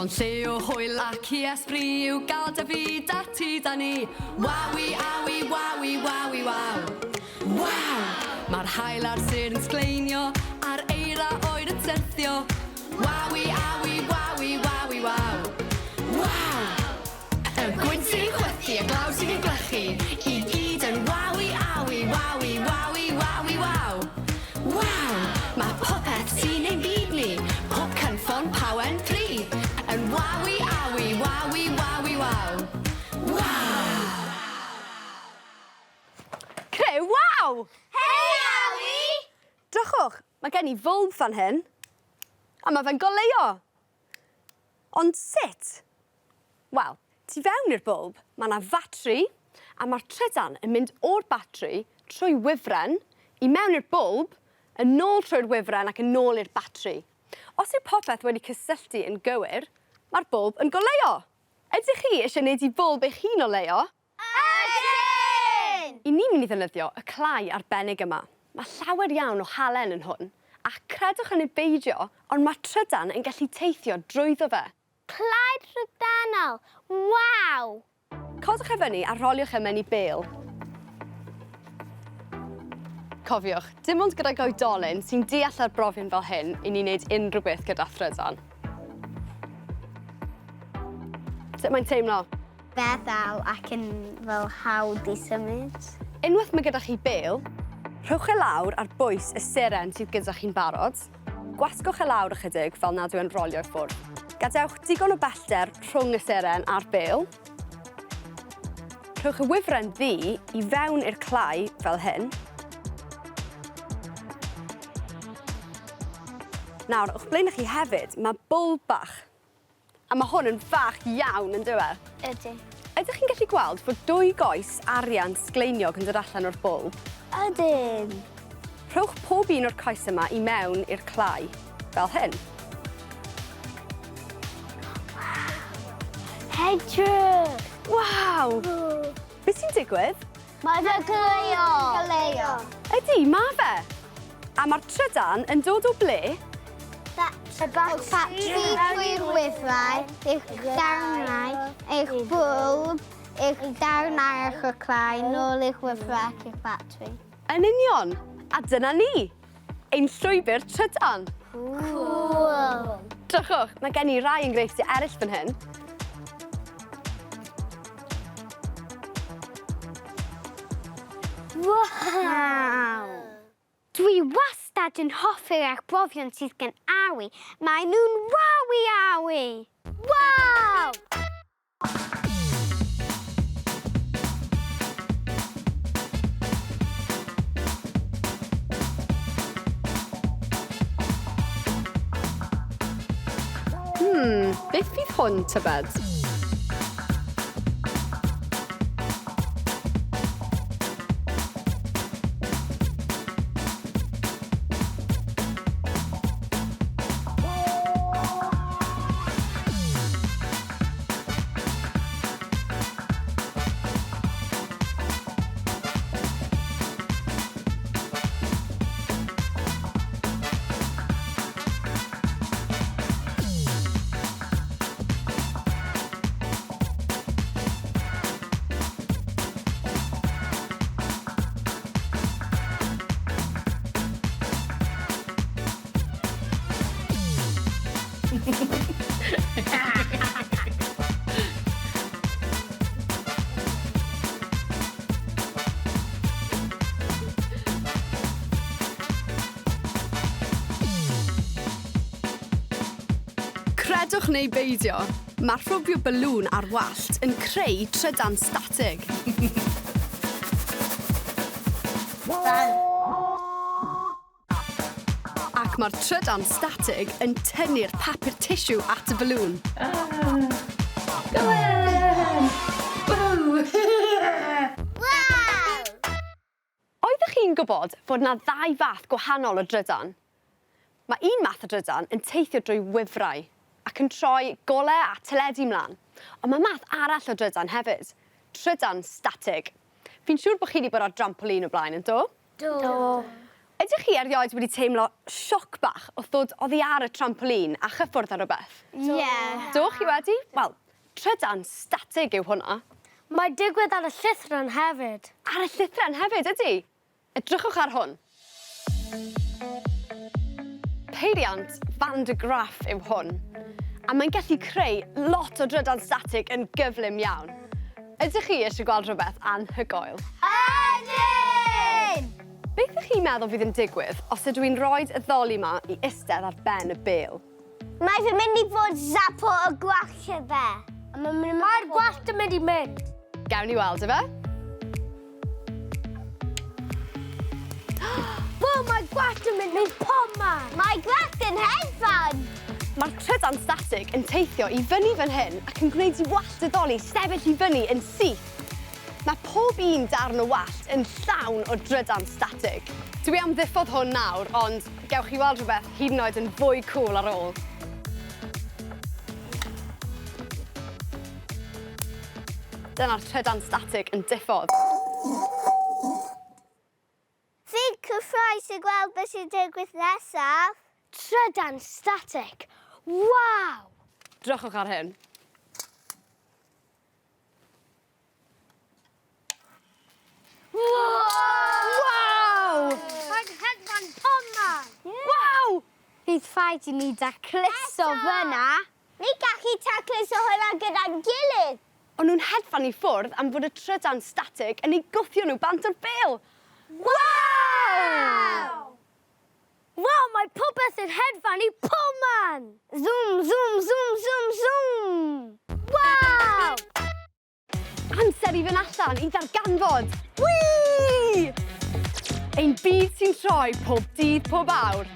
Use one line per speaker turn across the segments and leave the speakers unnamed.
Llond lle o hwyl ac i esbri i'w gael da fi, da ti, da ni. Wawi, awi, wawi, wawi, waw. Waw! Mae'r haul a'r sêr yn sgleinio, a'r eira oer yn syrthio. Wawi, awi, wawi, wawi, waw. Waw! Y gwynt sy'n chwythu, y glaw sy'n gwlychu, i gyd yn wawi, awi, wawi, wawi, wawi, waw. Waw! Mae popeth sy'n ein byd ni, pob cynffon, pawen, plu, yn wawi, awi, wawi, wawi, waw. Waw!
Criw, waw!
Hei, Awi!
Drychwch, mae gen i fwlb fan hyn. A mae fe'n goleuo. Ond sut? Wel, tu fewn i'r bwlb, mae 'na fatri, a mae'r trydan yn mynd o'r batri trwy wifren i mewn i'r bwlb, yn ôl trwy'r wifren ac yn ôl i'r batri. Os yw popeth wedi cysylltu yn gywir, mae'r bwlb yn goleuo! Ydych chi eisiau gwneud i fwlb eich hun oleuo?
Ydyn!
I ni'n mynd i ddefnyddio y clai arbennig yma. Mae llawer iawn o halen yn hwn, a credwch yn neu beidio, ond mae trydan yn gallu teithio drwyddo fe.
Clai trydanol! Waw!
Codwch e fyny a rholiwch e mewn i bêl. Cofiwch, dim ond gydag oedolyn sy'n deall arbrofion fel hyn i ni wneud unrhyw beth gyda thrydan. Sut mae'n teimlo?
Feddal ac yn fel hawdd i symud.
Unwaith mae gyda chi bêl, rhowch e lawr ar bwys y seren sydd gyda chi'n barod. Gwasgwch e lawr ychydig fel nad yw e'n rolio i ffwrdd. Gadewch digon o bellter rhwng y seren a'r bêl. Rhowch y wifren ddu i fewn i'r clai fel hyn. Nawr, o'ch blaen chi hefyd, mae bwlb bach. A mae hwn yn fach iawn, yn dyw e?
Ydy.
Ydych chi'n gallu gweld fod dwy goes arian sgleiniog yn dod allan o'r bwlb?
Ydyn.
Rhowch pob un o'r coes yma i mewn i'r clai, fel hyn.
Edrych!
Waw! Beth sy'n digwydd?
Mae fe goleuo! Goleuo.
Ydy, mae fe. A mae'r trydan yn dod o ble?
Y batri trwy'r wifrau, eich darnau, eich bwlb, eich darnau eich y clai, nôl eich wifrau ac eich batri.
Yn union! A dyna ni! Ein llwybr trydan!
Cool!
Drychwch, mae gen i rai enghreifftiau eraill fan hyn.
Waw! Dwi wastad yn hoffi'r arbrofion sydd gan Awi. Maen nhw'n wawi awi! Waw!
Hmm, beth fydd hwn tybed? Credwch neu beidio, mae rhwbio balŵn ar wallt yn creu trydan statig. Ac mae'r trydan statig yn tynnu'r papur tisiw at y balŵn.
Go on! Woo!
Waw!
Oeddech chi'n gwybod fod 'na ddau fath gwahanol o drydan? Mae un math o drydan yn teithio drwy wifrau ac yn troi golau a teledu mlaen. Ond mae math arall o drydan hefyd, trydan statig. Fi'n siŵr bod chi wedi bod ar drampolîn o blaen, yn do?
Do.
Ydych chi erioed wedi teimlo sioc bach wrth ddod oddi ar y trampolin a chyffwrdd ar rywbeth?
Ie.
Do, chi wedi? Wel, trydan statig yw hwnna.
Mae digwydd ar y llithren hefyd.
Ar y llithren hefyd, ydy? Edrychwch ar hwn. Peiriant Van de Graaff yw hwn, a mae'n gallu creu lot o drydan statig yn gyflym iawn. Ydych chi eisiau gweld rhywbeth anhygoel?
Ydyn!
Beth ych chi'n meddwl fydd yn digwydd os ydw i'n rhoi y ddoli 'ma i istedd ar ben y bêl?
Mae fe'n mynd i fod zapo y gwallt fe.
Mae'r gwallt yn mynd i mynd.
Gawn ni weld, ife?
Wel, mae gwallt yn mynd mewn pobman.
Mae gwallt yn hedfan.
Mae'r trydan statig yn teithio i fyny fan hyn ac yn gwneud i wallt y ddoli sefyll i fyny yn syth. Mae pob un darn o wallt yn llawn o drydan statig. Dwi am ddiffodd hwn nawr, ond gewch chi weld rhywbeth hyd yn oed yn fwy cŵl ar ôl. Dyna'r trydan statig yn diffodd.
Fi'n cyffrous i gweld beth sy'n digwydd nesaf.
Trydan static. Waw!
Drychwch ar hyn. Waw!
Mae'n hedfan pobman!
Waw!
Bydd rhaid i ni dacluso fyna. Ni gallu tacluso hwnna gyda'n gilydd.
O'n nhw'n hedfan i ffwrdd am fod y trydan statig yn eu gwthio nhw bant o'r bêl. Waw!
Waw, mae popeth yn hedfan i pobman!
Zoom, zoom, zoom, zoom, zoom.
Waw!
Amser i fynd allan i ddarganfod. Whee! Ein byd sy'n troi pob dydd pob awr.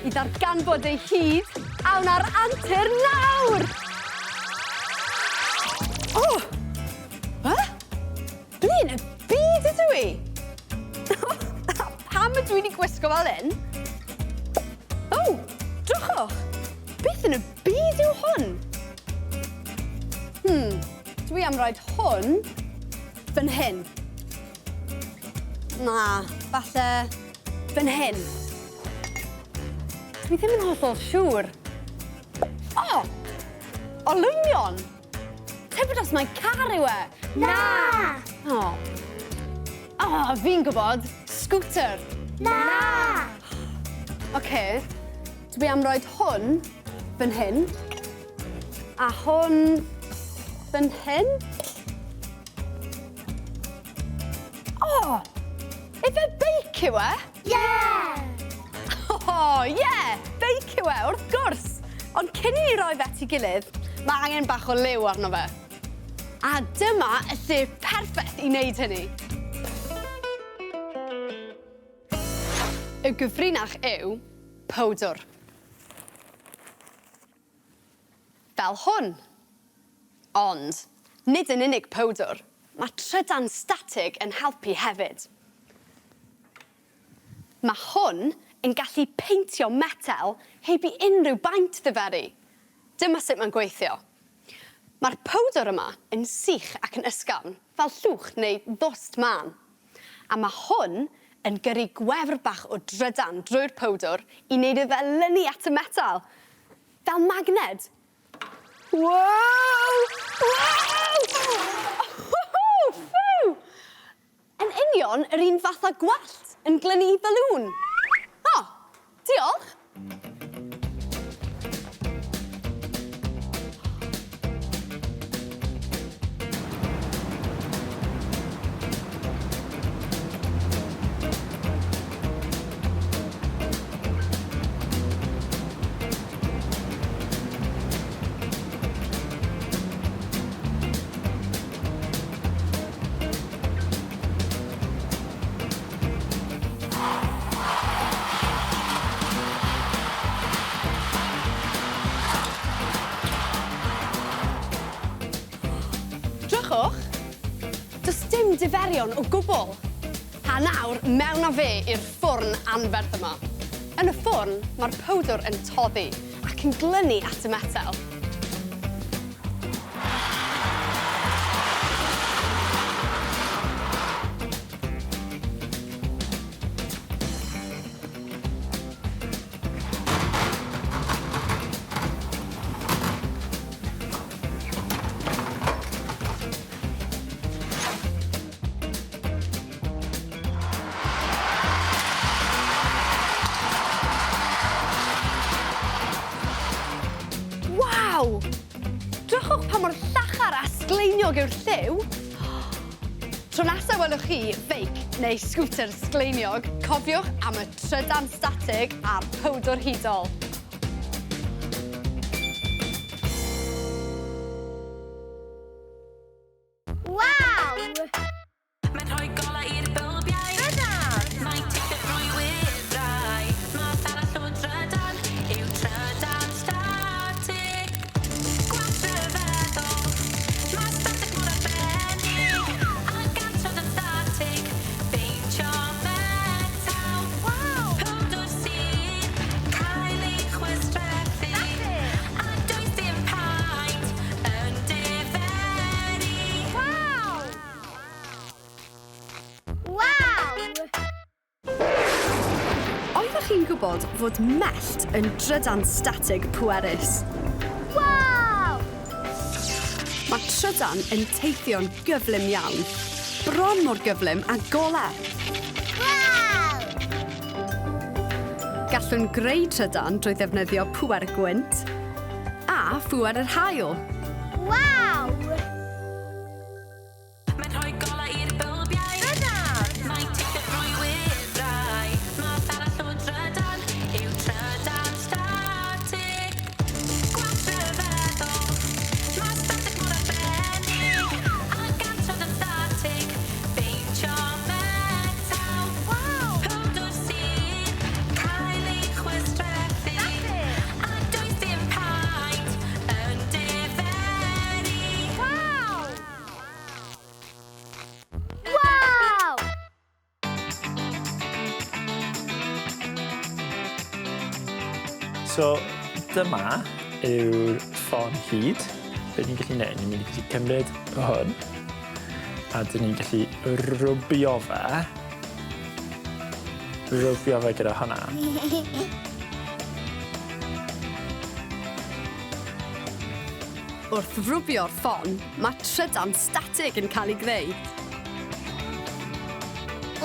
I ddarganfod ei hyd, awn ar antur nawr! O! Huh? Ble yn y byd ydw i? Pam ydw i wedi gwisgo fel hyn? O, drychwch! Beth yn y byd yw hwn? Dwi am roid hwn fan hyn. Na, falle fan hyn. Dwi ddim yn hollol siŵr. O! Olwynion! Tybed os mae car yw e?
Na!
O. O, fi'n gwybod. Scooter.
Na!
Oce. Dwi am roid hwn fan hyn. A hwn fan hyn. O! Ife beic yw e?
Yeah!
O, ie! Beic yw e, wrth gwrs! Ond cyn i ni roi fe at ei gilydd, mae angen bach o liw arno fe. A dyma y lle perffaith i wneud hynny. Y gyfrinach yw powdwr. Fel hwn. Ond, nid yn unig powdwr, mae trydan statig yn helpu hefyd. Mae hwn yn gallu peintio metel heb i unrhyw baent ddiferu. Dyma sut mae'n gweithio. Mae'r powdwr yma yn sych ac yn ysgafn, fel llwch neu ddwst mân. A mae hwn yn gyrru gwefr bach o drydan drwy'r powdwr i wneud iddo fe lynu at y metal, fel magned. Wow! Wow! Ffw! Yn union yr un fath â gwallt yn glynu i balŵn. O, diolch! Drychwch, does dim diferion o gwbl. A nawr, mewn â fe i'r ffwrn anferth yma. Yn y ffwrn, mae'r powdwr yn toddi ac yn glynu at y metel. pa mor llachar a sgleiniog yw'r lliw. Tro nesa welwch chi feic neu sgwter sgleiniog, cofiwch am y trydan statig a'r powdwr hudol.
Waw!
Mae'n rhoi golau i'r bylbiau. Trydan! Mae'n teithio drwy wifrau. Math arall o drydan yw trydan statig. Gwaith rhyfeddol. Mae statig mor arbennig. A gan trydan statig beintio metal. Waw! Powdwr sy'n cael ei chwistrellu. A does dim paent yn diferu.
Waw! Waw!
Oeddech chi'n gwybod fod mellt yn drydan statig pwerus?
Waw!
Mae trydan yn teithio'n gyflym iawn. Bron mor gyflym â golau.
Waw!
Gallwn greu trydan drwy ddefnyddio pŵer y gwynt a phŵer yr haul.
Waw!
Mae'n rhoi golau i'r bylbiau. Trydan! Mae'n teithio drwy wifrau. Math arall o drydan yw trydan statig. Gwaith rhyfeddol. Mae statig mor arbennig. A gan trydan statig beintio metal. Waw! Powdwr sy'n cael ei chwistrellu. A does dim paent yn diferu.
Waw! Waw!
So dyma yw'r ffon hud. Be ni'n gallu neud, ni'n mynd i gallu cymryd hwn a dyn ni'n gallu rwbio fe. Rwbio fe gyda hwnna.
Wrth rwbio'r ffon, mae trydan statig yn cael ei greu.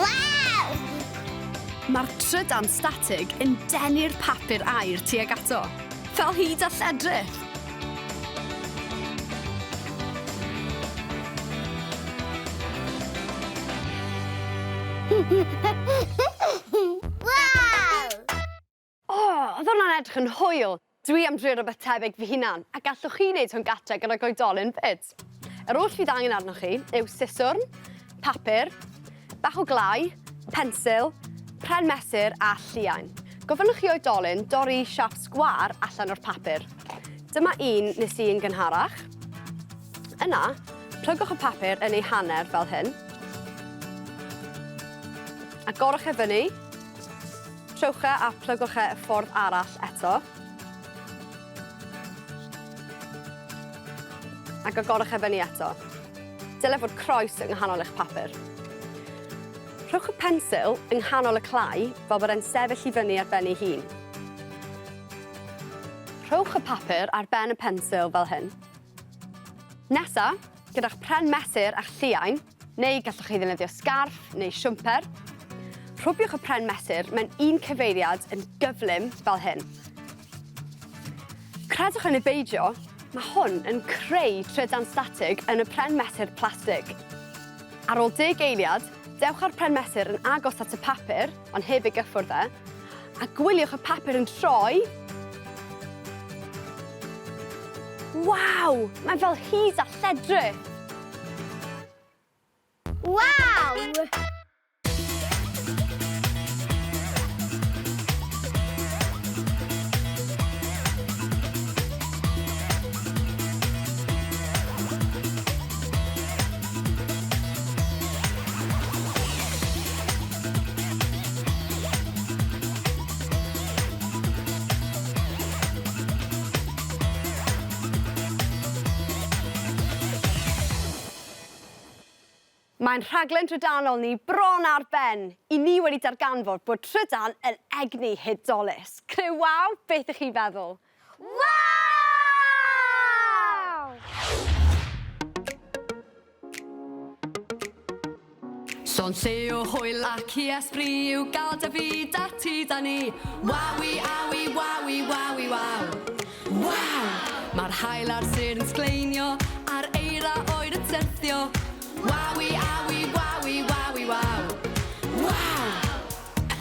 Waw!
Mae'r trydan statig yn denu'r papur aur tuag ato, fel hud a lledrith.
Waw!
O, oedd hwnna'n edrych yn hwyl. Dwi am drio rhywbeth tebyg fy hunan, a gallwch chi wneud hwn gatre gydag oedolyn 'fyd. Yr oll fydd angen arnoch chi yw siswrn, papur, bach o glai, pensil, pren mesur a lliain. Gofynnwch i oedolyn dorri siâp sgwâr allan o'r papur. Dyma un nes i yn gynharach. Yna, plygwch y papur yn ei hanner fel hyn. Agorwch e fyny, trowch e a plygwch e y ffordd arall eto. Ac agorwch e fyny eto. Dyle fod croes yng nghanol eich papur. Rhowch y pensil yng nghanol y clai fel bod e'n sefyll i fyny ar ben ei hun. Rhowch y papur ar ben y pensil fel hyn. Nesa, gyda'ch pren mesur a'ch lliain, neu gallwch chi ddefnyddio sgarff neu siwmper, rhwbiwch y pren mesur mewn un cyfeiriad yn gyflym fel hyn. Credwch yn neu beidio, mae hwn yn creu trydan statig yn y pren mesur plastig. Ar ôl deg eiliad, dewch â'r pren mesur yn agos at y papur, ond heb ei gyffwrdd e, a gwyliwch y papur yn troi. Waw! Mae fel hud a lledrith!
Waw!
Mae'n rhaglen trydanol ni bron ar ben. I ni wedi darganfod bod trydan yn egni hudolus. Criw waw, beth ych chi'n feddwl?
Waw!
Llond lle o hwyl ac i esbri yw gael dy fyd a ti da ni. Wawi, awi, wawi, wawi, waw. Waw! Mae'r haul a'r sêr yn sgleinio, a'r eira oer yn syrthio. Wawi, awi, wawi, wawi, waw. Waw!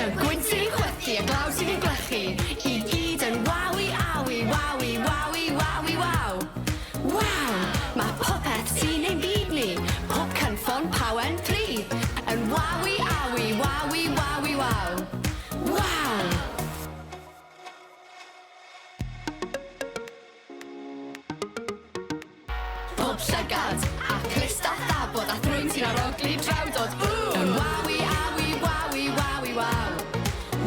Y gwynt sy'n chwythu, y glaw sy'n ein glychu, i gyd yn wawi, awi, wawi, wawi, wawi, waw. Waw! Mae popeth sy'n ein byd ni, pob cynffon, pawen, plu, yn wawi, awi, wawi, wawi, waw. Waw! Pob llygad, a clust a thabod a thrwyn sy'n arogli drawdod. Ww! Yn wawi, awi, wawi, wawi, waw.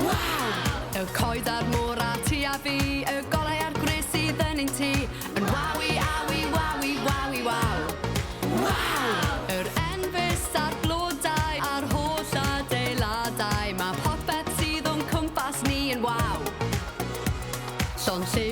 Waw! Y coed a'r môr a ti a fi, y golau a'r gwres sydd yn ein tŷ. Yn wawi, awi, wawi, wawi, waw. Waw! Yr enfys a'r blodau a'r holl adeiladau. Mae popeth sydd o'n cwmpas ni yn waw. Llond lle